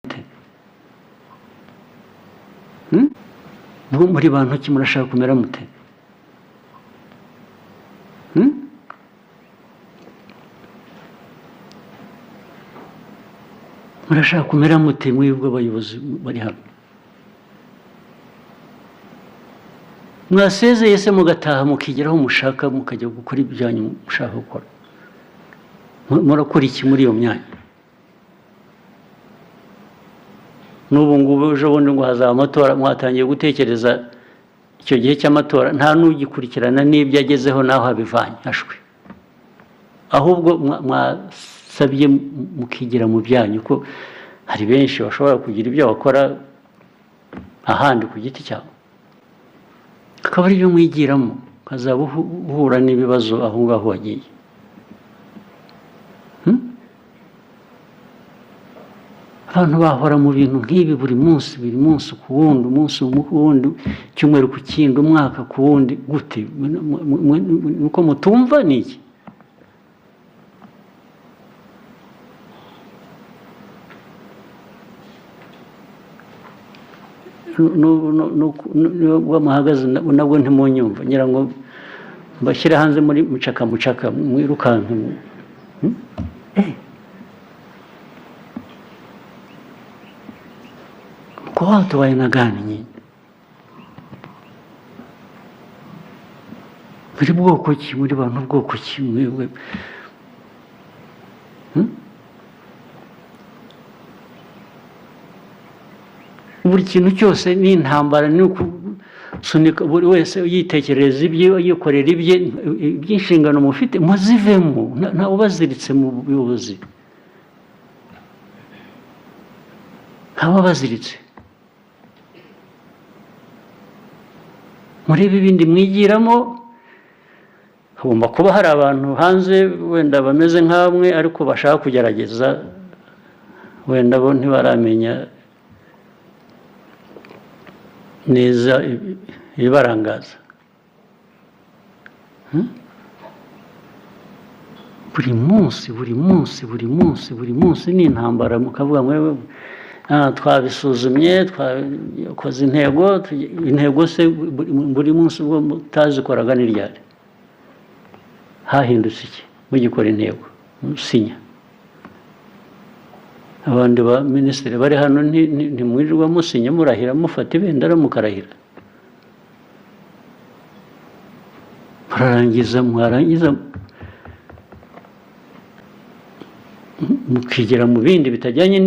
mute? Hmm? Muri bantu ki? Murashaka kumera mute? Hmm? Murashaka kumera mute, mwebwe abayobozi bari hano? Mwasezeye se, mugataha, mukigeraho mushaka, mukajya gukora ibyanyu mushaka gukora? Murakora iki muri iyo myanya? N'ubu ngubu, ejo bundi ngo hazaba amatora, mwatangiye gutekereza icyo gihe cy'amatora, nta n'ugikurikirana n'ibyo agezeho n'aho abivanye ashwe. Ahubwo mwasabye mukigira mu byanyu, ko hari benshi bashobora kugira ibyo bakora ahandi ku giti cyabo, akaba ari byo mwigiramo, ukazaba uhura n'ibibazo aho ngaho wagiye. Hmm? Abantu bahora mu bintu nk'ibi buri munsi, buri munsi ku wundi, umunsi ku wundi, icyumweru ku kindi, umwaka ku wundi, gute? Nuko mutumva ni iki? Nubwo muhagaze nabwo ntimunyumva, ngira ngo mbashyire hanze muri mucaka mucaka, mwirukanke. Hmm? Mko watu wa aina gani nyinyi? Muri bwoko ki? Muri bantu bwoko ki mwebwe? Hmm? Buri kintu cyose ni intambara, ni ukusunika, buri wese yitekerereza ibye, yikorera ibye. Iby'inshingano mufite muzivemo. Ntawe ubaziritse mu buyobozi, ntawe ubaziritse. Murebe ibindi mwigiramo. Hagomba kuba hari abantu hanze wenda bameze nk'amwe, ariko bashaka kugerageza, wenda bo ntibaramenya neza ibibarangaza. Hmm? Buri munsi, buri munsi, buri munsi, buri munsi ni intambara, mukavuga ngo twabisuzumye, twakoze intego. Intego se buri munsi ubwo mutazikoraga ni ryari? Hahindutse iki mugikora intego musinya? Abandi ba minisitiri bari hano, ntimwirirwa musinya, murahira, mufata ibendera mukarahira, murarangiza, mwarangiza mukigira mu bindi bitajyanye.